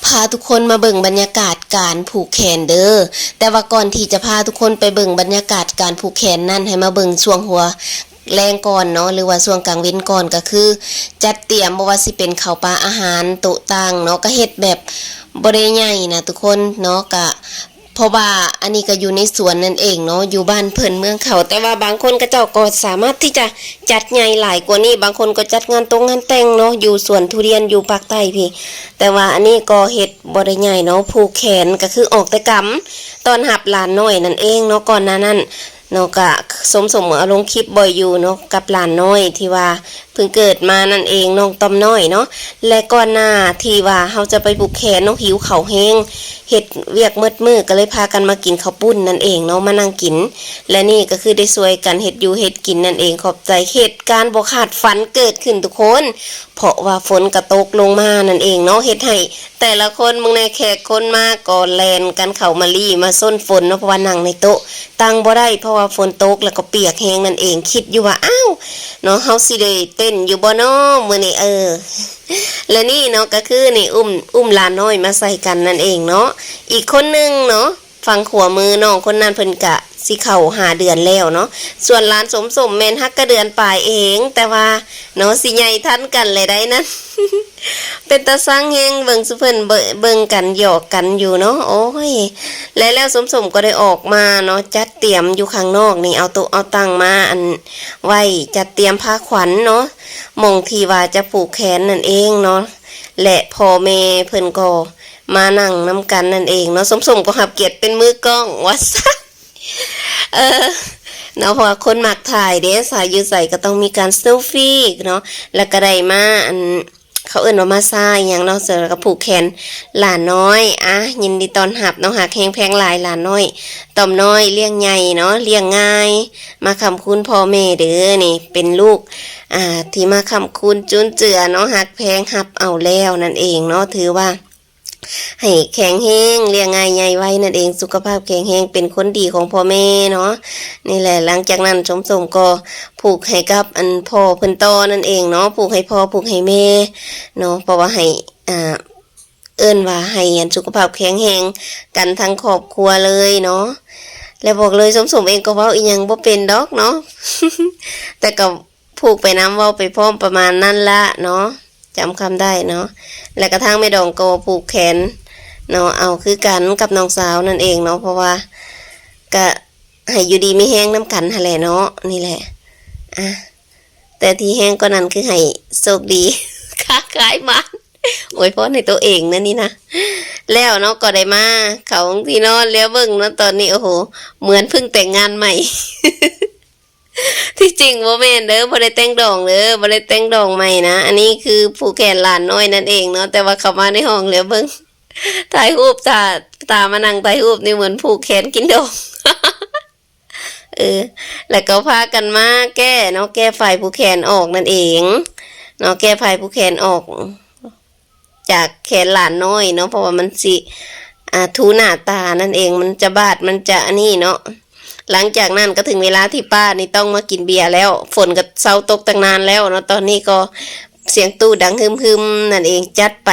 ພາທຸກຄົນມາເບິ່ງບັນຍາກາດການຜູກແຂນເດີ້. ແຕ່ວ່າກ່ອນທີ່ຈະພາທຸກຄົນໄປເບິ່ງບັນຍາກາດການຜູກແຂນນັ້ນ ໃຫ້ມາເບິ່ງຊ່ວງຫົວແລງກ່ອນເນາະ ຫຼືວ່າຊ່ວງກາງເວັນກ່ອນ ກໍຄືຈັດຕຽມ ບໍ່ວ່າຊິເປັນເຂົ້າປາອາຫານ ໂຕະຕັ່ງເນາະ ກໍເຮັດແບບບໍ່ໄດ້ໃຫຍ່ນະທຸກຄົນເນາະ ກະ ເພາະວ່າອັນນີ້ກໍຢູ່ໃນສວນນັ້ນເອງເນາະ ຢູ່ບ້ານເພິ່ນເມືອງເຂົາ ແຕ່ວ່າບາງຄົນເຂົາເຈົ້າກໍສາມາດທີ່ຈະຈັດໃຫຍ່ຫຼາຍກວ່ານີ້ ບາງຄົນກໍຈັດງານຕົງງານແຕ່ງເນາະ ຢູ່ສວນທຸລຽນຢູ່ພາກໃຕ້ພີ້ ແຕ່ວ່າອັນນີ້ກໍເຮັດບໍ່ໄດ້ໃຫຍ່ເນາະ ຜູກແຂນກໍຄືອອກແຕ່ກຳ ຕ້ອນຮັບຫຼານນ້ອຍນັ້ນເອງເນາະ ກ່ອນໜ້ານັ້ນເນາະ ກະສົມໆກໍເອົາລົງຄລິບບໍ່ຢູ່ເນາະ ກັບຫຼານນ້ອຍທີ່ວ່າ ເພິ່ງເກີດມານັ້ນເອງ ນ້ອງຕ່ອມນ້ອຍເນາະ ແລະ ກ່ອນໜ້າທີ່ວ່າເຮົາຈະໄປຜູກແຂນເນາະ ຫິວເຂົ້າແຮງ ເຮັດວຽກໝົດມື້ ກໍເລີຍພາກັນມາກິນເຂົ້າປຸ້ນນັ້ນເອງເນາະ ມານັ່ງກິນ ແລະ ນີ້ກໍຄືໄດ້ຊ່ວຍກັນເຮັດຢູ່ເຮັດກິນນັ້ນເອງ ຂອບໃຈ ເຫດການບໍ່ຄາດຝັນເກີດຂຶ້ນທຸກຄົນ ເພາະວ່າຝົນກໍຕົກລົງມານັ້ນເອງເນາະ ເຮັດໃຫ້ແຕ່ລະຄົນ ເບິ່ງແດ່ ແຂກຄົນມາກໍແລ່ນກັນເຂົ້າມາລີ້ມາຊົນຝົນເນາະ ເພາະວ່ານັ່ງໃນໂຕະ ຕັ້ງບໍ່ໄດ້ ເພາະວ່າຝົນຕົກ ແລ້ວກໍປຽກແຮງນັ້ນເອງ ຄິດຢູ່ວ່າ ອ້າວ ເນາະ ເຮົາຊິໄດ້ເຕັ້ນຢູ່ບໍ່ເນາະມື້ນີ້ ເອີ ແລະ ນີ້ເນາະ ກໍຄືນີ້ ອຸ້ມ ອຸ້ມຫຼານນ້ອຍມາໃສ່ກັນນັ້ນເອງເນາະ ອີກຄົນໜຶ່ງເນາະ ຝັ່ງຂວາມື ນ້ອງຄົນນັ້ນເພິ່ນກະຊິເຂົ້າຫ້າເດືອນແລ້ວເນາະ ສ່ວນຫຼານສົມໆ ແມ່ນຫາກະເດືອນປາຍເອງ ແຕ່ວ່າເນາະ ຊິໃຫຍ່ທັນກັນແລ້ວໃດ໋ນັ້ນ ເປັນຕາຊັງແຮງ ເບິ່ງຊຸເພິ່ນເບິ່ງ ເບິ່ງກັນ ຫຍອກກັນຢູ່ເນາະ ໂອ້ຍ ແລະ ແລ້ວສົມໆກໍໄດ້ອອກມາເນາະ ຈັດຕຽມຢູ່ຂ້າງນອກນີ້ ເອົາໂຕະເອົາຕັ່ງມາ ອັນ ໄວ້ຈັດຕຽມພາຂວັນເນາະ ໝ່ອງທີ່ວ່າຈະຜູກແຂນນັ້ນເອງເນາະ ແລະ ພໍ່ແມ່ເພິ່ນກໍມານັ່ງນຳກັນນັ້ນເອງເນາະ ສົມໆກໍຮັບກຽດເປັນມືກ້ອງວ່າຊັ້ນ ເອີ ເນາະ ເພາະວ່າຄົນມັກຖ່າຍເດ້ ສາວຢູ່ໃສກໍຕ້ອງມີການເຊລຟີເນາະ ແລ້ວກໍໄດ້ມາ ອັນ ເຂົາເອີ້ນວ່າມາຊາອີ່ຫຍັງເນາະ ແລ້ວກໍຜູກແຂນຫຼານນ້ອຍ ອາ ຍິນດີຕ້ອນຮັບເນາະ ຮັກແຮງແພງຫຼາຍຫຼານນ້ອຍ ຕ່ອມນ້ອຍລ້ຽງໃຫຍ່ເນາະ ລ້ຽງງ່າຍ ມາຄ້ຳຄູນພໍ່ແມ່ເດີ້ ນີ້ເປັນລູກ ອາ ທີ່ມາຄ້ຳຄູນຈຸນເຈືອເນາະ ຮັກແພງຮັບເອົາແລ້ວນັ້ນເອງເນາະ ຖືວ່າ ໃຫ້ແຂງແຮງ ລ້ຽງງ່າຍໃຫຍ່ໄວນັ້ນເອງ ສຸຂະພາບແຂງແຮງ ເປັນຄົນດີຂອງພໍ່ແມ່ເນາະ ນີ້ແຫຼະ ຫຼັງຈາກນັ້ນສົມໆກໍຜູກໃຫ້ກັບອັນພໍ່ເພິ່ນຕໍ່ນັ້ນເອງເນາະ ຜູກໃຫ້ພໍ່ຜູກໃຫ້ແມ່ເນາະ ເພາະວ່າໃຫ້ ອ່າ ເອີ້ນວ່າໃຫ້ອັນສຸຂະພາບແຂງແຮງກັນທັງຄອບຄົວເລີຍເນາະ ແລະ ບອກເລີຍສົມໆເອງກໍເວົ້າອີ່ຫຍັງບໍ່ເປັນດອກເນາະ ແຕ່ກໍ ຜູກໄປນຳ ເວົ້າໄປພ້ອມປະມານນັ້ນລະເນາະ ຈຳຄຳໄດ້ເນາະ ແລະກະທາງແມ່ດອງກໍຜູກແຂນເນາະ ເອົາຄືກັນກັບນ້ອງສາວນັ້ນເອງເນາະ ເພາະວ່າກະໃຫ້ຢູ່ດີມີແຮງນຳກັນຫັ້ນແຫຼະເນາະ ນີ້ແຫຼະ ອາ ແຕ່ທີ່ແຮງກວ່ານັ້ນຄືໃຫ້ໂຊກດີ ຄ້າຂາຍໝານ ອວຍພອນໃຫ້ໂຕເອງນະນີ້ນະ ແລ້ວເນາະ ກໍໄດ້ມາເຂົ້າຫ້ອງທີ່ນອນ ແລ້ວເບິ່ງເນາະ ຕອນນີ້ ໂອ້ໂຫ ເໝືອນເພິ່ງແຕ່ງງານໃໝ່. ທີ່ຈິງບໍ່ແມ່ນເດີ້ ບໍ່ໄດ້ແຕ່ງດອງເດີ້ ບໍ່ໄດ້ແຕ່ງດອງໃໝ່ນະ ອັນນີ້ຄືຜູກແຂນຫຼານນ້ອຍນັ້ນເອງເນາະ ແຕ່ວ່າເຂົ້າມາໃນຫ້ອງແລ້ວເບິ່ງ ຖ່າຍຮູບ ຕາ ຕາມານັ່ງຖ່າຍຮູບນີ້ເໝືອນຜູກແຂນກິນດອງ ເອີ ແລ້ວກໍພາກັນມາແກ້ເນາະ ແກ້ຝ້າຍຜູກແຂນອອກນັ້ນເອງເນາະ ແກ້ຝ້າຍຜູກແຂນອອກ ຈາກແຂນຫຼານນ້ອຍເນາະ ເພາະວ່າມັນຊິ ອ່າ ຖູໜ້າຕານັ້ນເອງ ມັນຈະບາດ ມັນຈະອັນນີ້ເນາະ ຫຼັງຈາກນັ້ນກໍເຖິງເວລາທີ່ປ້ານີ້ຕ້ອງມາກິນເບຍແລ້ວ ຝົນກໍເຊົາຕົກຕັ້ງນານແລ້ວເນາະ ຕອນນີ້ກໍສຽງຕູ້ດັງຮຶມໆນັ້ນເອງ ຈັດໄປ